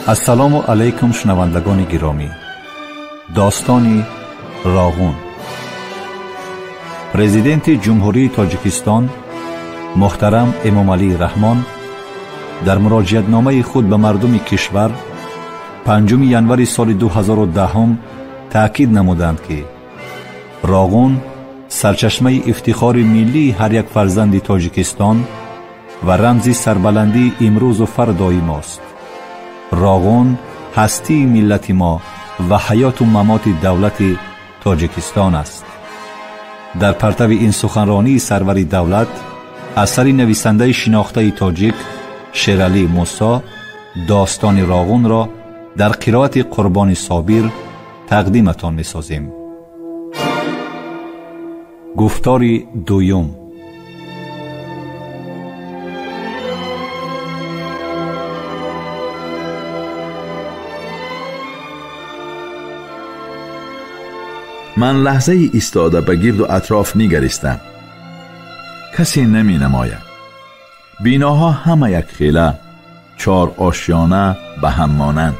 Ассалому алайкум, шунавандагони гиромӣ. Достони Роғун. Президенти Ҷумҳурии Тоҷикистон муҳтарам Эмомалӣ Раҳмон дар муроҷиатномаи худ ба мардуми кишвар 5 январи соли 2010 таъкид намуданд, ки Роғун сарчашмаи ифтихори миллии ҳар як фарзанди Тоҷикистон ва рамзи сарбаландии имрӯзу фардои мост. Роғун ҳастии миллати мо ва ҳаёту мамоти давлати Тоҷикистон аст. Дар партави ин суханронии сарвари давлат асари нависандаи шинохтаи тоҷик Шералӣ Мусо достони Роғунро дар қироати Қурбони Собир тақдиматон месозем. Гуфтори дуюм. Ман лаҳзаи истода ба гирду атроф нигаристам. Касе наменамояд. Биноҳо ҳама якхела, чор ошёна ба ҳам монанд.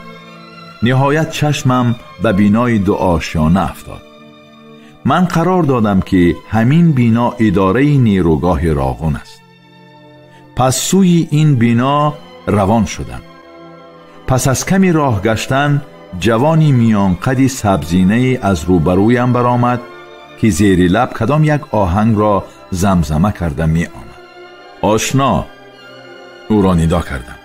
Ниҳоят чашмам ба бинои дуошёна афтод. Ман қарор додам, ки ҳамин бино идораи нерӯгоҳи Роғун аст. Пас сӯи ин бино равон шудам. Пас аз ками роҳ гаштан ҷавони миёнқади сабзинае аз рӯбарӯям баромад, ки зери лаб кадом як оҳангро замзама карда меомад. Ошно! Ӯро нидо кардам.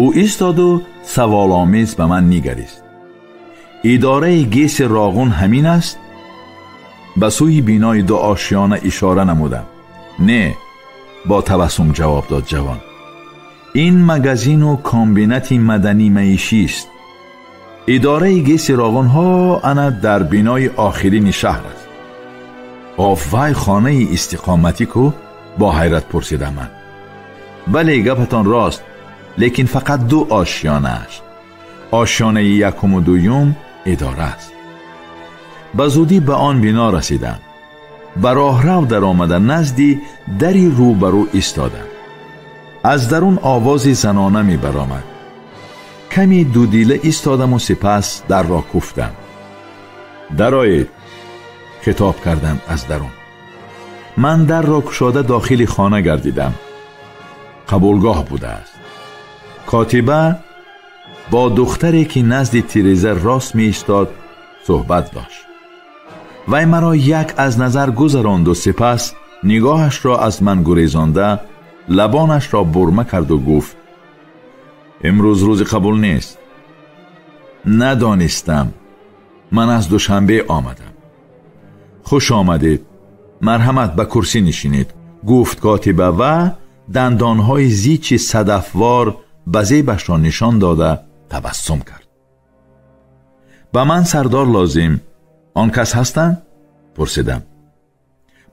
Ӯ истоду саволомез ба ман нигарист. Идораи ГЭСи Роғун ҳамин аст? Ба сӯи бинои дуошёна ишора намудам. Не, бо табассум ҷавоб дод ҷавон. Ин магазину комбинати маданӣ маишист. Идораи ГЭСи Роғунҳо ана дар бинои охирини шаҳр аст. Вай хонаи истиқоматӣ ку? Бо ҳайрат пурсидам ман. Бале, гапатон рост, лекин фақат ду ошёнааш. Ошёнаи якуму дуюм идора аст. Ба зудӣ ба он бино расидам. Ба роҳрав даромада назди дари рӯбарӯ истодам. Аз дарун овози занона мебаромад. Каме дудила истодаму сипас дарро куфтам. Дароед, хитоб кардам аз дарун. Ман дарро кушода дохили хона гардидам. Қабулгоҳ будааст. Котиба бо духтаре, ки назди тиреза рост меистод, суҳбат дошт. Вай маро як аз назар гузаронду сипас нигоҳашро аз ман гурезонда лабонашро бурма карду гуфт: имрӯз рӯзи қабул нест. Надонистам. Ман аз Душанбе омадам. Хуш омадед. Марҳамат, ба курсӣ нишинед, гуфт котиба ва дандонҳои зичи садафвор ба зебашро нишон дода табассум кард. Ба ман сардор лозим. Он кас ҳастанд? Пурсидам.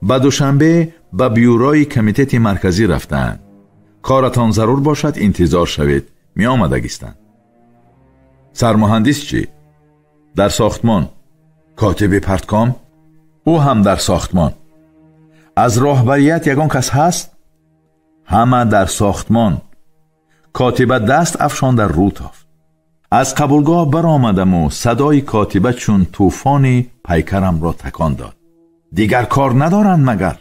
Ба Душанбе ба бюрои комитети марказӣ рафтаанд. Коратон зарур бошад, интизор шавед. Меомадагистанд. Сармуҳандис чӣ? Дар сохтмон. Котиби партком? Ӯ ҳам дар сохтмон. Аз роҳбарият ягон кас ҳаст? Ҳама дар сохтмон. Котиба даст афшонда рӯ тофт. Аз қабулгоҳ баромадаму садои котиба чун тӯфони пайкарамро такон дод. Дигар кор надоранд магар?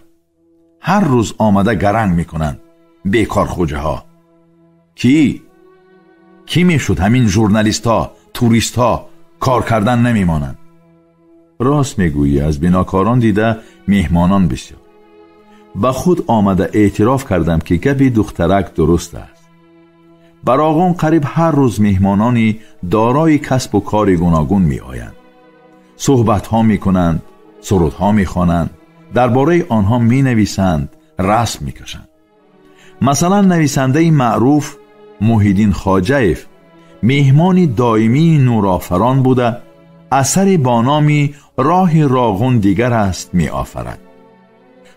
Ҳар рӯз омада гаранг мекунанд бекорхӯҷаҳо. Кӣ? Кӣ мешуд ҳамин журналистҳо, туристҳо кор кардан намемонанд? Рост мегӯӣ, аз бинокорон дида меҳмонон бисёр. Ба худ омада эътироф кардам, ки гапи духтарак дуруст аст. Ба Роғун қариб ҳар рӯз меҳмонони дорои касбу кори гуногун меоянд. Суҳбатҳо мекунанд, сурудҳо мехонанд, дар бораи онҳо менависанд, расм мекашанд. Масалан, нависандаи маъруф Муҳиддин Хоҷаев меҳмони доимии Нурофарон буда, асаре бо номи роҳи Роғун дигар аст меофарад.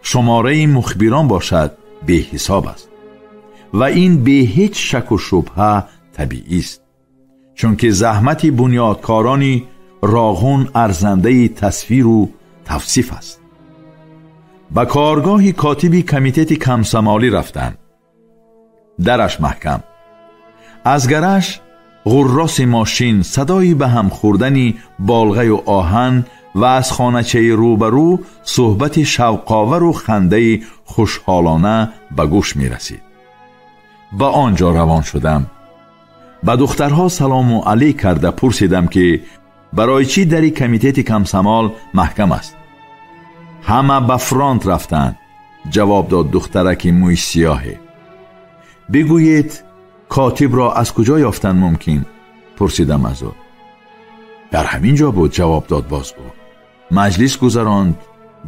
Шумораи мухбирон бошад беҳисоб аст ва ин бе ҳеҷ шаку шубҳа табиист, чунки заҳмати бунёдкорони Роғун арзандаи тасвиру тавсиф аст. Ба коргоҳи котиби комитети комсомолӣ рафтам. Дараш маҳкам. Аз гараж Ғурроси мошин, садои ба ҳам хӯрдани болғаю оҳан ва аз хоначаи рӯбарӯ суҳбати шавқовару хандаи хушҳолона ба гӯш мерасид. Ба он ҷо равон шудам. Ба духтарҳо салому алейк карда пурсидам, ки барои чӣ дари комитети комсомол маҳкам аст. Ҳама ба фронт рафтанд, ҷавоб дод духтараки мӯи сиёҳе. Бигӯед, котибро аз куҷо ёфтан мумкин? Пурсидам аз ӯ. Дар ҳамин ҷо буд, ҷавоб дод боз ӯ. Маҷлис гузаронд,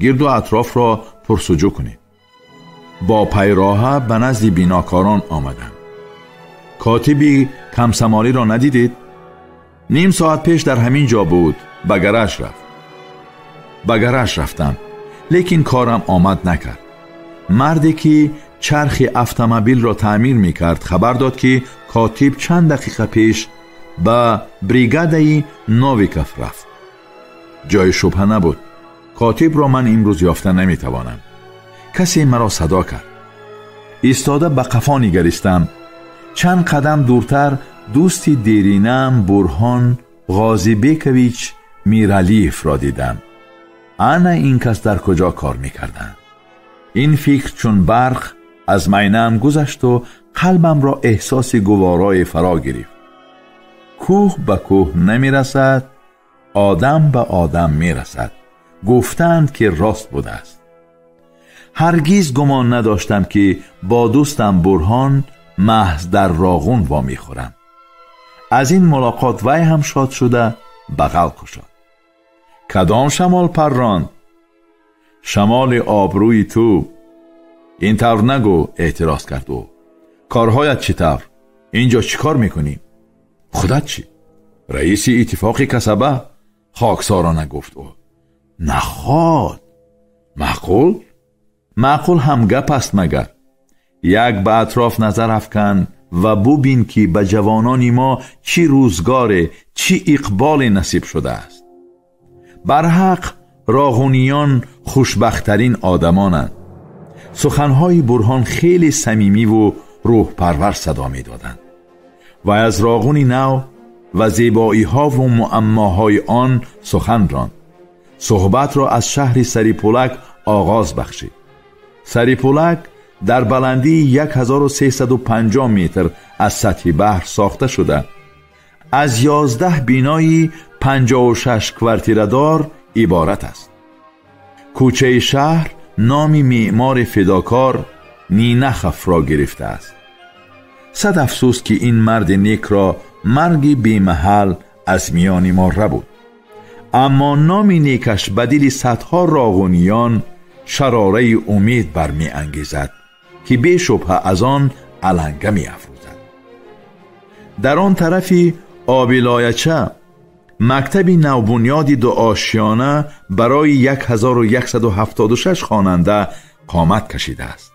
гирду атрофро пурсуҷӯ кунед. Бо пайроҳа ба назди бинокорон омадам. Котиби комсомолиро надидед? Ним соат пеш дар ҳамин ҷо буд, ба гараж рафт. Ба гараж рафтам, лекин корам омад накард. Марде ки чархи автомобилро таъмир мекард, хабар дод, ки котиб чанд дақиқа пеш ба бригадаи Новиков рафт. Ҷои шубҳа набуд. Котибро ман имрӯз ёфта наметавонам. Касе маро садо кард. Истода ба қафо нигаристам. Чанд қадам дуртар дӯсти деринаам Бурҳон Ғозибекович Миралиевро дидам. Ана ин кас дар куҷо кор мекарданд. Ин фикр чун барқ аз майнаам гузашту қалбамро эҳсоси гуворое фаро гирифт. Кӯҳ ба кӯҳ намерасад, одам ба одам мерасад. Гуфтанд, ки рост будааст. Ҳаргиз гумон надоштам, ки бо дӯстам Бурҳон маҳз дар Роғун вомехӯрам. Аз ин мулоқот вай ҳам шод шуда бағал кушод. Кадом шамол парронд? Шамоли обрӯи ту. Ин тавр нагӯ, эътироз кард ӯ. Корҳоят чӣ тавр? Ин ҷо чӣ кор мекунӣ? Худат чӣ? Раиси иттифоқи касаба? Хоксорона гуфт ӯ. Наход. Маъқул? Маъқул ҳам гап аст магар. Як ба атроф назар афкан ва бубин, ки ба ҷавонони мо чӣ рӯзгоре, чӣ иқболе насиб шудааст. Барҳақ роғуниён хушбахттарин одамонанд. Суханҳои Бурҳон хеле самимиву рӯҳпарвар садо медоданд ва аз Роғуни нав ва зебоиҳову муаммоҳои он сухан ронд. Суҳбатро аз шаҳри Сарипулак оғоз бахшид. Сарипулак дар баландии 1350 метр аз сатҳи баҳр сохта шуда, аз 11 бинои 56 квартирадор иборат аст. Кӯчаи шаҳр номи меъмори фидокор Нинаховро гирифтааст. Сад афсӯс, ки ин марди некро марги бемаҳал аз миёни мо рабуд. Аммо номи некаш ба дили садҳо роғуниён шарораи умед бармеангезад, ки бешубҳа аз он аланга меафрӯзад. Дар он тарафи обилояча мактаби навбунёди дуошиёна барои 1176 хонанда қомат кашидааст.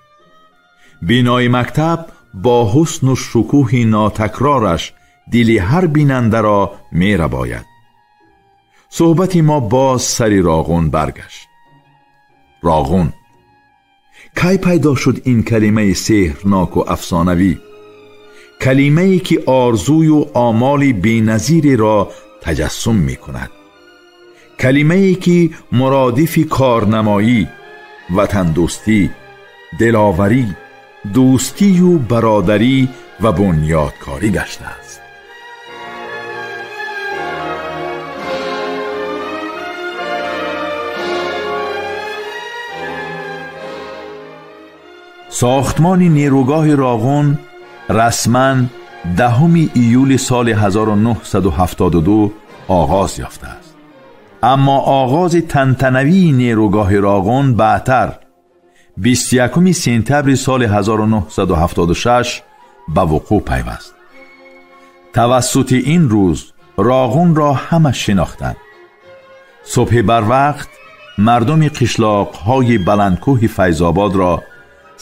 Бинои мактаб бо ҳусну шукӯҳи нотакрораш дили ҳар бинандаро мерабояд. Суҳбати мо боз сари Роғун баргашт. Роғун. Кай пайдо шуд ин калимаи сеҳрноку афсонавӣ? Калимае ки орзую омоли беназиреро таҷассум мекунад. Калимае ки муродифи корнамоӣ, ватандӯстӣ, диловарӣ, дӯстию бародарӣ ва бунёдкорӣ гаштааст. Сохтмони нерӯгоҳи Роғун расман 10 июли соли 1972 оғоз ёфтааст. Аммо оғози тантанавии нерӯгоҳи Роғун баъдтар 21 сентябри соли 1976 ба вуқӯъ пайваст. Тавассути ин рӯз Роғунро ҳама шинохтанд. Субҳи барвақт мардуми қишлоқҳои баландкӯҳи Файзободро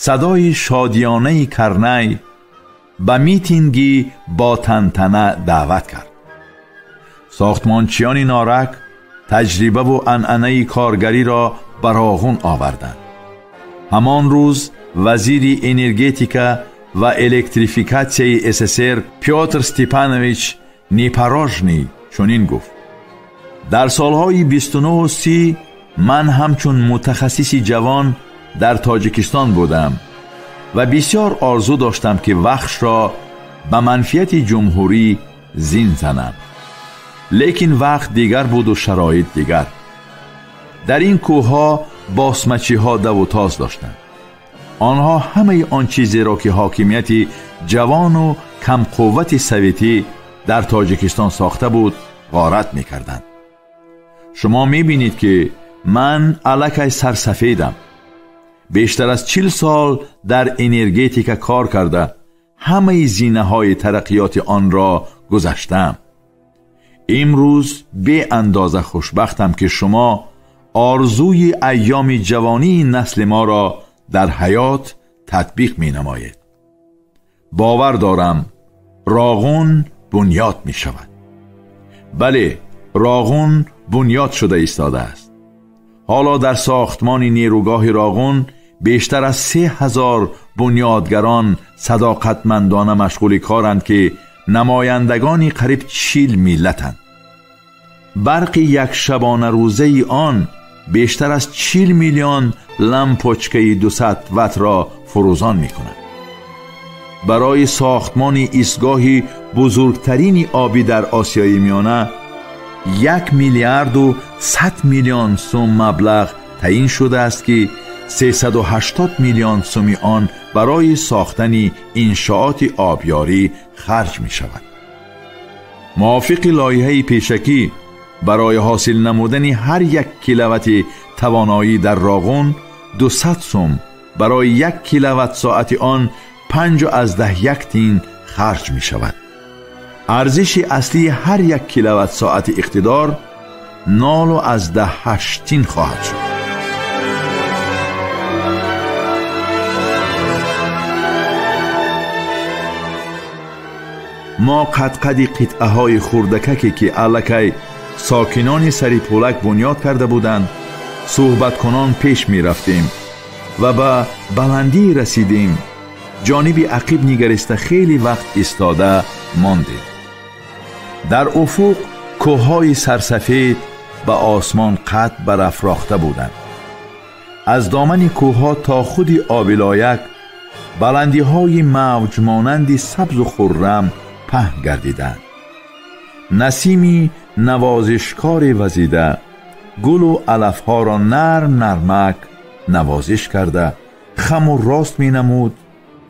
садои шодиёнаи карнай ба митинги бо тантана даъват кард. Сохтмончиёни Норак таҷрибаву анъанаи коргариро ба Роғун оварданд. Ҳамон рӯз вазири энергетика ва электрификатсияи СССР Пётр Степанович Непорожний чунин гуфт: дар солҳои 29-30 ман ҳамчун мутахассиси ҷавон дар Тоҷикистон будам ва бисёр орзу доштам ки Вахшро ба манфиати ҷумҳурӣ зин занам. Лекин вақт дигар буду шароит дигар. Дар ин кӯҳҳо босмачиҳо даву тоз доштанд. Онҳо ҳамаи он чизеро ки ҳокимияти ҷавону камқуввати советӣ дар Тоҷикистон сохта буд ғорат мекарданд. Шумо мебинед ки ман аллакай сарсафедам. Бештар аз 40 сол дар энергетика кор карда, ҳамаи зинаҳои тараққиёти онро гузаштам. Имрӯз беандоза хушбахтам ки шумо орзуи айёми ҷавонии насли моро дар ҳаёт татбиқ менамоед. Бовар дорам Роғун бунёд мешавад. Бале, Роғун бунёд шуда истодааст. Ҳоло дар сохтмони нерӯгоҳи Роғун бештар аз 3000 бунёдгарон садоқатмандона машғули коранд ки намояндагони қариб 40 миллатанд. Барқи як шабонарӯзаи он бештар аз 40 миллион лампочкаи 200 ваттро фурӯзон мекунад. Барои сохтмони истгоҳи бузургтарини обӣ дар Осиёи Миёна 1 миллиарду 100 миллион сум маблағ таъин шудааст ки 380 миллион суми он барои сохтани иншооти обёрӣ харҷ мешавад. Мувофиқи лоиҳаи пешакӣ барои ҳосил намудани ҳар як киловатти тавоноӣ дар Роғун 200 сум, барои як киловатт соати он 5.1 тин харҷ мешавад. Арзиши аслии ҳар як киловатт соати иқтидор 0.8 тин хоҳад шуд. Мо қадқади қитъаҳои хурдакаке ки аллакай сокинони Сарипулак бунёд карда буданд, суҳбаткунон пеш мерафтем ва ба баландӣ расидем. Ҷониби ақиб нигариста хеле вақт истода мондем. Дар уфуқ кӯҳҳои сарсафед ба осмон қад барафрохта буданд. Аз домани кӯҳҳо то худи Обилояк баландиҳои мавҷмонанди сабзу хуррам паҳн гардиданд. Насими навозишкори вазида гулу алафҳоро нарм нармак навозиш карда хаму рост менамуд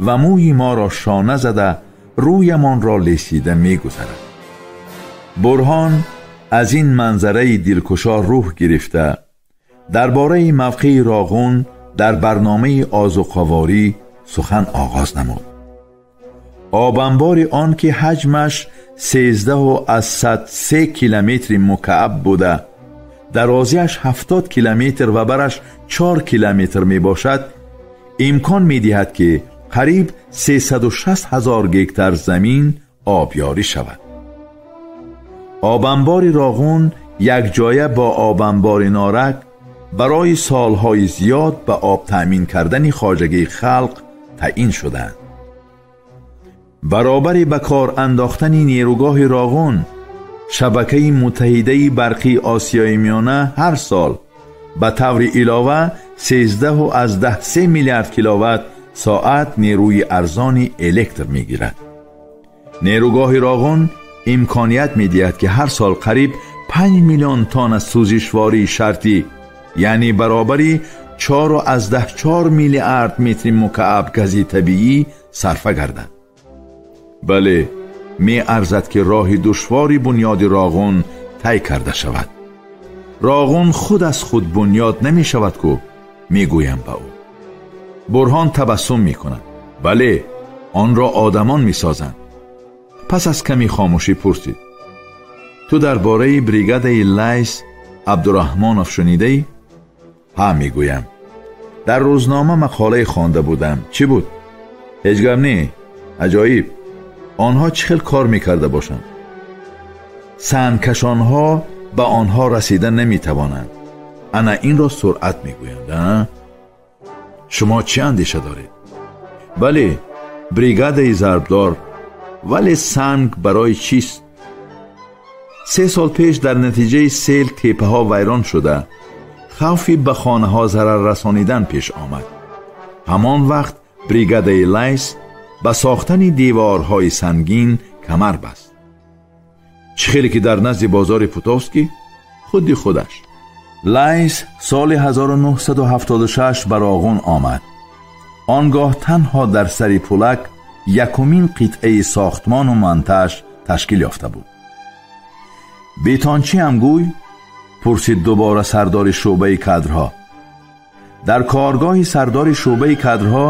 ва мӯи моро шона зада рӯямонро лесида мегузарад. Бурҳон аз ин манзараи дилкушо рӯҳ гирифта дар бораи мавқеи Роғун дар барномаи озуқаворӣ сухан оғоз намуд. Обанбори он ки ҳаҷмаш 13.3 километри мукааб буда, дарозиаш 70 километр ва бараш 4 километр мебошад, имкон медиҳад ки қариб 360 ҳазор гектар замин обёрӣ шавад. Обанбори Роғун якҷоя бо обанбори Норак барои солҳои зиёд ба об таъмин кардани хоҷагии халқ таъин шуданд. Баробари ба кор андохтани нерӯгоҳи Роғун, шабакаи муттаҳидаи барқии Осиёи Миёна ҳар сол ба таври илова 13.3 миллиард киловатт соат нерӯи арзони электр мегирад. Нерӯгоҳи Роғун имконият медиҳад ки ҳар сол қариб 5 миллион тонна сӯзишвории шартӣ, яъне баробари 4.4 миллиард метри мукааб гази табиӣ сарфа гардад. Бале, меарзад ки роҳи душвори бунёди Роғун тай карда шавад. Роғун худ аз худ бунёд намешавад ку, мегӯям ба ӯ. Бурҳон табассум мекунад. Бале, онро одамон месозанд. Пас аз ками хомӯшӣ пурсид: ту дар бораи бригадаи Лайс Абдураҳмонов шунидаӣ? Ҳа, мегӯям. Дар рӯзнома мақолае хонда будам. Чӣ буд? Ҳеҷ гап не. Аҷоиб. Онҳо чӣ хел кор мекарда бошанд? Сангкашонҳо ба онҳо расида наметавонанд. Ана инро суръат мегӯянд. Шумо чӣ андеша доред? Бале, бригадаи зарбдор. Вале санг барои чист? 3 сол пеш дар натиҷаи сел теппаҳо вайрон шуда, хавфи ба хонаҳо зарар расонидан пеш омад. Ҳамон вақт бригадаи Лайс ба сохтани деворҳои сангин камар баст. Чӣ хеле ки дар назди бозори Путовский худи худаш. Лайс соли 1976 ба Роғун омад. Он гоҳ танҳо дар сари Пулак якумин қитъаи сохтмону монтаж ташкил ёфта буд. Бетончиам гӯй? Пурсид дубора сардори шӯъбаи кадрҳо. Дар коргоҳи сардори шӯъбаи кадрҳо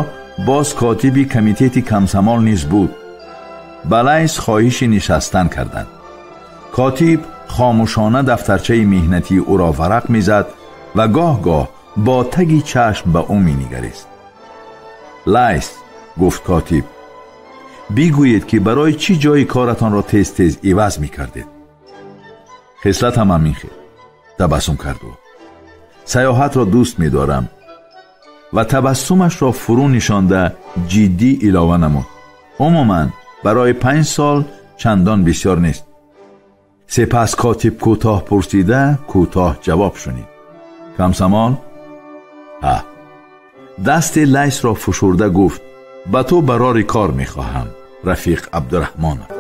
боз котиби комитети комсомол низ буд. Ба Лайс хоҳиши нишастан карданд. Котиб хомӯшона дафтарчаи меҳнатии ӯро варақ мезад ва гоҳ-гоҳ бо таги чашм ба ӯ менигарист. Лайс, гуфт котиб, бигӯед ки барои чӣ ҷои коратонро тез-тез иваз мекардед? Хислатам ҳамин хел, табассум кард ӯ. Саёҳатро дӯст медорам. Ва табассумашро фурӯ нишонда ҷиддӣ илова намуд. Умуман барои 5 сол чандон бисёр нест. Сипас котиб кӯтоҳ пурсида кӯтоҳ ҷавоб шунид. Комсомол? Ҳа. Дасти Лайсро фушурда гуфт: ба ту барори кор мехоҳам, рафиқ Абдураҳмонов.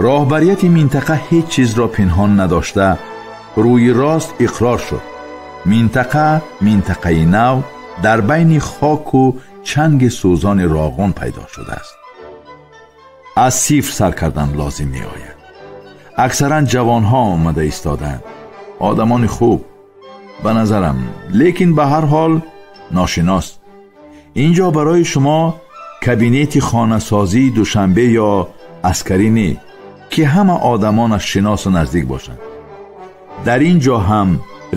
Роҳбарияти минтақа ҳеҷ чизро пинҳон надошта, рӯи рост иқрор шуд. Минтақа минтақаи нав дар байни хоку чанги сӯзони Роғун пайдо шудааст. Аз сифр сар кардан лозим меояд. Аксаран ҷавонҳо омада истоданд. Одамони хуб ба назарам, лекин ба ҳар ҳол ношинос. Инҷо барои шумо кабинети хонасозии Душанбе ё аскарӣ не, ки ҳама одамонаш шиносу наздик бошанд. Дар ин ҷо ҳам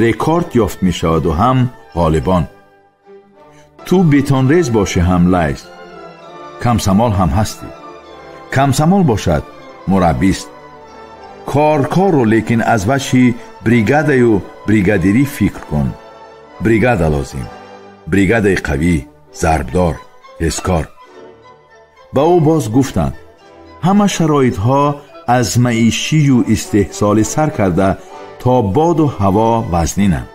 рекорд ёфт мешаваду ҳам ғолибон. Ту бетонрез бошӣ ҳам Лайс, комсомол ҳам ҳастӣ. Комсомол бошад мураббист. Коркорро лекин аз вачҳи бригадаю бригадирӣ фикр кун. Бригада лозим, бригадаи қавӣ, зарбдор, тезкор. Ба ӯ боз гуфтанд: ҳама шароитҳо аз маишию истеҳсолӣ сар карда то боду ҳаво вазнинанд.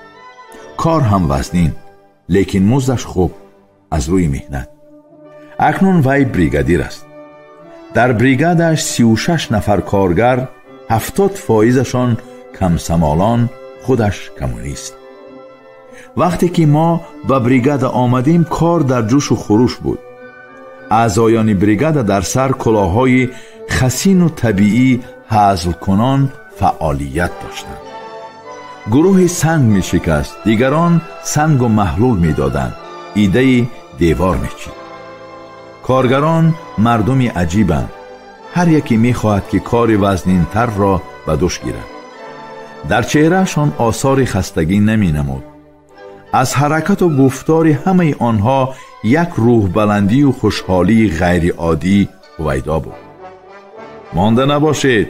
Кор ҳам вазнин, лекин муздаш хуб аз рӯи меҳнат. Акнун вай бригадир аст. Дар бригадааш 36 нафар коргар, 70%-ашон комсомолон, худаш коммунист. Вақте ки мо ба бригада омадем, кор дар ҷӯшу хуруш буд. Аъзоёни бригада дар сар кулоҳҳои хасину табиӣ ҳазлкунон фаъолият доштанд. Гурӯҳи санг мешикаст, дигарон сангу маҳлул медоданд, идаи девор мечид. Коргарон мардуми аҷибанд. Ҳар яке мехоҳад ки кори вазнинтарро ба дӯш гирад. Дар чеҳраашон осори хастагӣ наменамуд. Аз ҳаракату гуфтори ҳамаи онҳо як рӯҳбаландию хушҳолии ғайриоддӣ ҳувайдо буд. Монда набошед,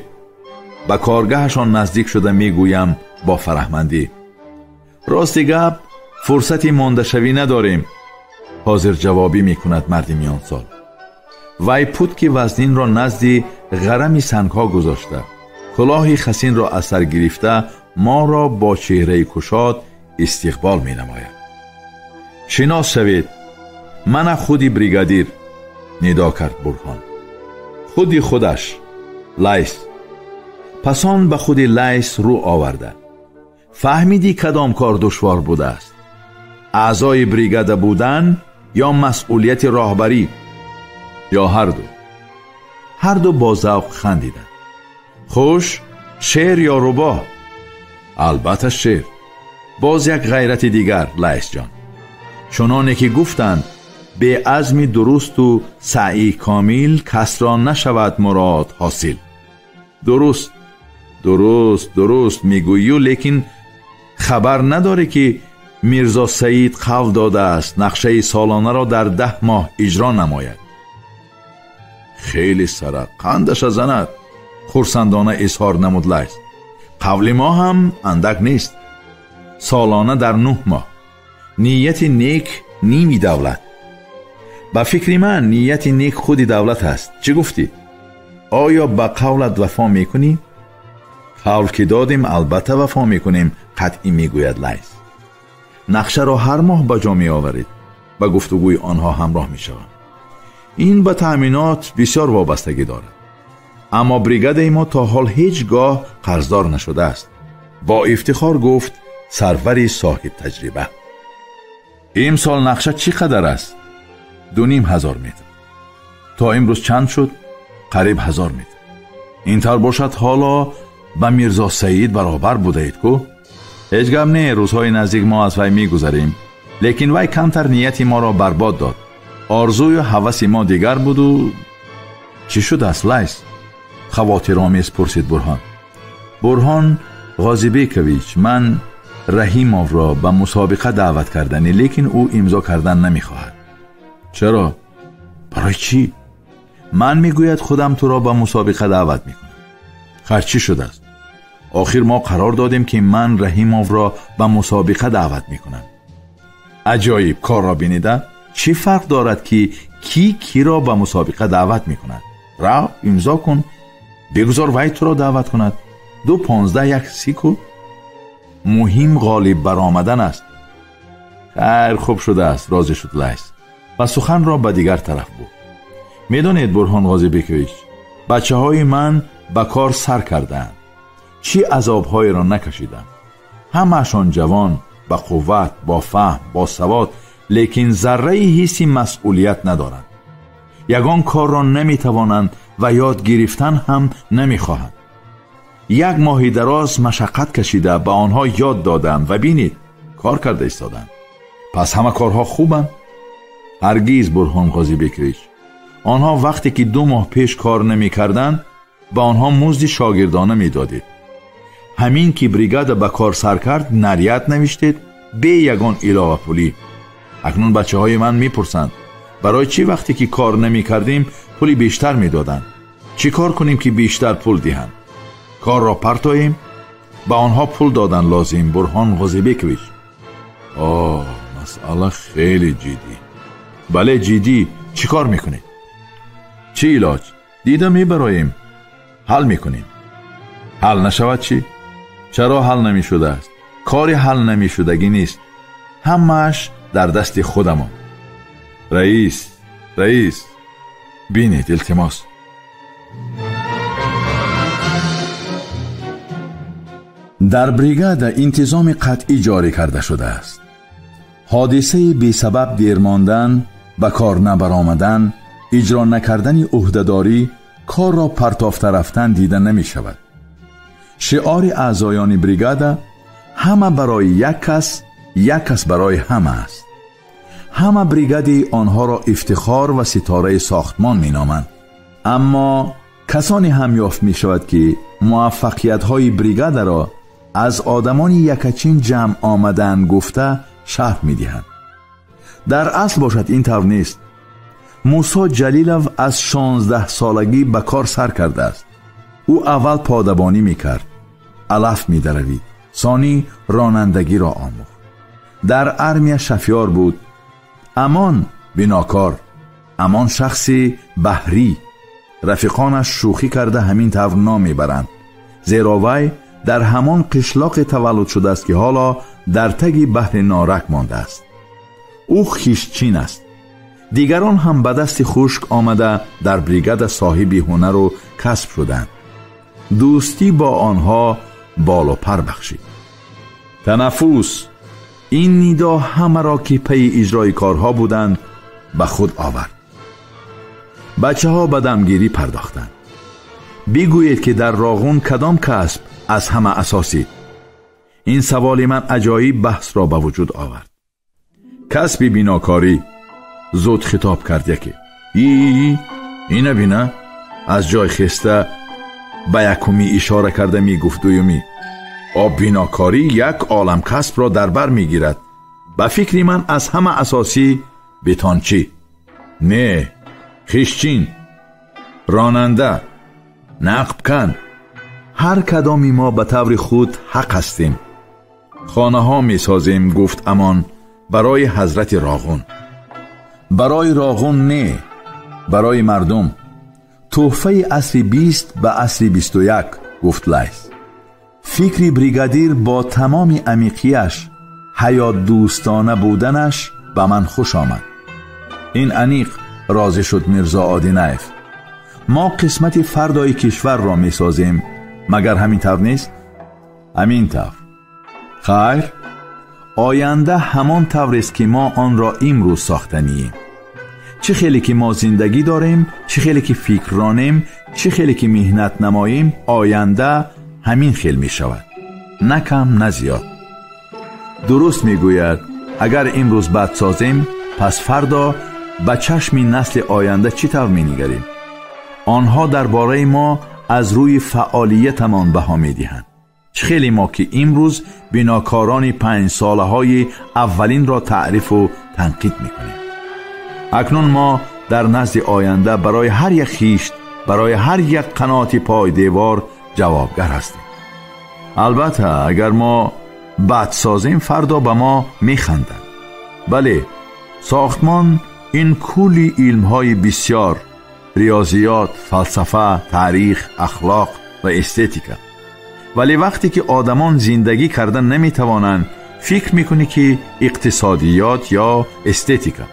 ба коргаҳашон наздик шуда мегӯям бо фараҳмандӣ: рости гап, фурсати мондашавӣ надорем. Ҳозир ҷавобӣ мекунад марди миёнсол. Вай путки вазнинро назди ғарами сангҳо гузошта, кулоҳи хасинро аз сар гирифта, моро бо чеҳраи кушод истиқбол менамояд. Шинос шавед, мана худи бригадир, нидо кард Бурҳон. Худи худаш, Лайс. Пас он ба худи Лайс рӯ оварда: фаҳмидӣ кадом кор душвор будааст? Аъзои бригада будан ё масъулияти роҳбарӣ? Ё ҳар ду? Ҳар ду бо завқ хандиданд. Хуш, шер ё рӯбоҳ? Албатта шер. Боз як ғайрати дигар, Лайсҷон. Чуноне ки гуфтанд, беазми дурусту саъи комил касро нашавад мурод ҳосил. Дуруст, дуруст, дуруст мегӯю, лекин хабар надорӣ ки Мирзо Саид қавл додааст нақшаи солонаро дар 10 моҳ иҷро намояд. Хеле сара қандаша занад, хурсандона изҳор намуд Лайс. Қавли мо ҳам андак нест. Солона дар 9 моҳ. Нияти нек ними давлат. Ба фикри ман нияти нек худи давлат аст. Чӣ гуфтӣ? Оё ба қавлат вафо мекунӣ? Қавл ки додем, албатта вафо мекунем, қатъӣ мегӯяд Лайс. Нақшаро ҳар моҳ ба ҷо меоваред. Ба гуфтугӯи онҳо ҳамроҳ мешавам. Ин ба таъминот бисёр вобастагӣ дорад. Аммо бригадаи мо то ҳол ҳеҷ гоҳ қарздор нашудааст. Бо ифтихор гуфт сарвари соҳиб таҷриба. Имсол нақша чӣ қадар аст? 2500 метр. То имрӯз чанд шуд? Қариб 1000 метр. Ин тавр бошад, ҳоло ба Мирзо Саид баробар будаед ку? Ҳеҷ гап не, рӯзҳои наздик мо аз вай мегузарем. Лекин вай камтар нияти моро барбод дод. Орзую ҳаваси мо дигар буду. Чӣ шудааст, Лайс? Хавотиромез пурсид Бурҳон. Бурҳон Ғозибекович, ман Раҳимовро ба мусобиқа даъват кардани, лекин ӯ имзо кардан намехоҳад. Чаро? Барои чӣ? Ман мегӯяд худам туро ба мусобиқа даъват мекунам. Хар чӣ шудааст? Охир мо қарор додем, ки ман Раҳимовро ба мусобиқа даъват мекунам. Аҷоиб корро бинида, чӣ фарқ дорад, ки кӣ киро ба мусобиқа даъват мекунад? Рав, имзо кун, бигузор вай туро даъват кунад. 2-15-1 сику. Муҳим ғолиб баромадан аст. Хайр, хуб шудааст, розӣ шуд Лайс ва суханро ба дигар тараф бурд. Медонед, Бурҳон Ғозибекович, бачаҳои ман ба кор сар кардаанд. Чӣ азобҳоеро накашидам. Ҳамаашон ҷавон, ба қувват, бо фаҳм, бо савод, лекин зарраи ҳисси масъулият надоранд. Ягон корро наметавонанд ва ёд гирифтан ҳам намехоҳанд. Як моҳи дароз машаққат кашида ба онҳо ёд додам ва бинед, кор карда истоданд. Пас ҳама корҳо хубанд? Ҳаргиз, Бурҳон Ғозибекович. Онҳо вақте ки 2 моҳ пеш кор намекарданд, ба онҳо музди шогирдона медодед. Ҳамин ки бригада ба кор сар кард, наряд навиштед, бе ягон иловапулӣ. Акнун бачаҳои ман мепурсанд, барои чӣ вақте ки кор намекардем пули бештар медоданд? Чӣ кор кунем, ки бештар пул диҳанд? Корро партоем? Ба онҳо пул додан лозим, Бурҳон Ғозибекович. Оҳ, масъала хеле ҷиддӣ. Бале, ҷиддӣ. Чӣ кор мекунед? Чӣ илоҷ? Дида мебароем, ҳал мекунем. Ҳал нашавад чӣ? Чаро ҳал намешудааст? Кори ҳал намешудагӣ нест. Ҳамааш дар дасти худамон. Раис, раис, бинед, илтимос. Дар бригада интизоми қатъӣ ҷорӣ карда шудааст. Ҳодисаи бесабаб дер мондан, ба кор набаромадан, иҷро накардани ӯҳдадорӣ, корро партофта рафтан дида намешавад. Шиори аъзоёни бригада ҳама барои як кас, як кас барои ҳама аст. Ҳама бригади онҳоро ифтихор ва ситораи сохтмон меноманд. Аммо касоне ҳам ёфт мешавад, ки муваффақиятҳои бригадаро аз одамони якачин ҷамъ омадан гуфта шарҳ медиҳанд. Дар асл бошад ин тавр нест. Мусо Ҷалилов аз 16 солагӣ ба кор сар кардааст. Ӯ аввал подабонӣ мекард, алаф медаравид, сонӣ ронандагиро омӯхт. Дар армия шафёр буд. Амон бинокор, амон шахси баҳрӣ. Рафиқонаш шӯхӣ карда ҳамин тавр ном мебаранд, зеро вай дар ҳамон қишлоқе таваллуд шудааст, ки ҳоло дар таги баҳри Норак мондааст. Ӯ хишчин аст. Дигарон ҳам ба дасти хушк омада дар бригада соҳиби ҳунару касб шуданд. Дӯстӣ бо онҳо болу пар бахшид. Танаффус. Ин нидо ҳамаро ки пайи иҷрои корҳо буданд ба худ овард. Бачаҳо ба дамгирӣ пардохтанд. Бигӯед, ки дар Роғун кадом касб аз ҳама асосӣ? Ин саволи ман аҷоиб баҳсро ба вуҷуд овард. Касби бинокорӣ, зуд хитоб кард яке. Ина бина, аз ҷой хеста ба якумӣ ишора карда мегуфт дуюмӣ. Об бинокорӣ як олам касбро дар бар мегирад. Ба фикри ман аз ҳама асосӣ бетончӣ. Не, хишчин, ронанда, нақбкан. Ҳар кадоми мо ба таври худ ҳақ ҳастем. Хонаҳо месозем, гуфт Амон, барои ҳазрати Роғун. Барои Роғун не, барои мардум. Тӯҳфаи асри 20 ба асри 21, гуфт Лайс. Фикри бригадир бо тамоми амиқияш, ҳаётдӯстона буданаш ба ман хуш омад. Ин аниқ, розӣ шуд Мирзо Одинаев. Мо қисмати фардои кишварро месозем, магар ҳамин тавр нест? Ҳамин тавр. Хайр, оянда ҳамон таврест, ки мо онро имрӯз сохтанием. Чӣ хеле ки мо зиндагӣ дорем, чӣ хеле ки фикр ронем, чӣ хеле ки меҳнат намоем, оянда ҳамин хел мешавад, на кам, на зиёд. Дуруст мегӯяд, агар имрӯз бад созем, пас фардо ба чашми насли оянда чӣ тавр менигарем? Онҳо дар бораи мо аз рӯи фаъолиятамон баҳо медиҳанд. Чӣ хеле мо ки имрӯз бинокорони 5 солаҳои аввалинро таърифу танқид мекунем. Акнун мо дар назди оянда барои ҳар як хишт, барои ҳар як қаноти пойдевор ҷавобгар ҳастем. Албатта, агар мо бад созем, фардо ба мо механданд. Бале, сохтмон ин кулли илмҳои бисёр: риёзиёт, фалсафа, таърих, ахлоқ ва эстетика. Вале вақте ки одамон зиндагӣ карда наметавонанд, фикр мекунӣ, ки иқтисодиёт ё эстетика.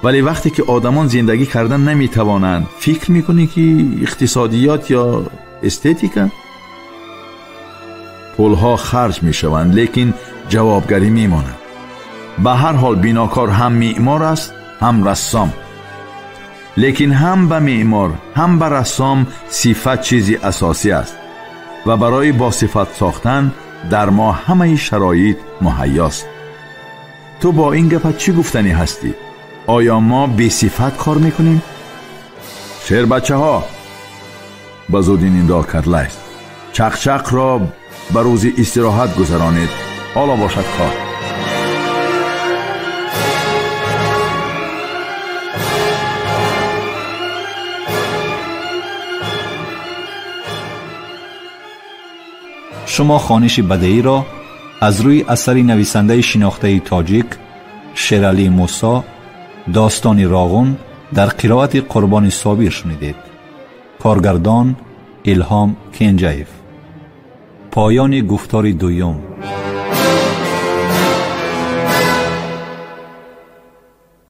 Вале вақте ки одамон зиндагӣ карда наметавонанд, фикр мекунӣ, ки иқтисодиёт ё эстетика. Пулҳо харҷ мешаванд, лекин ҷавобгарӣ мемонад. Ба ҳар ҳол, бинокор ҳам меъмор аст, ҳам рассом. Лекин ҳам ба меъмор, ҳам ба рассом сифат чизи асосӣ аст ва барои босифат сохтан дар мо ҳамаи шароит муҳайёст. Ту бо ин гапат чӣ гуфтанӣ ҳастӣ? Оё мо бесифат кор мекунем? Шербачаҳо, ба зудӣ нидо кард Лайс, чақчақро ба рӯзи истироҳат гузаронед, ҳоло бошад кор. Шумо хониши бадеиро аз рӯи асари нависандаи шинохтаи тоҷик Шералӣ Мусо «Достони Роғун» дар қироати Қурбони Собир шунидед. Коргардон Илҳом Кенҷаев. Поёни гуфтори дуюм.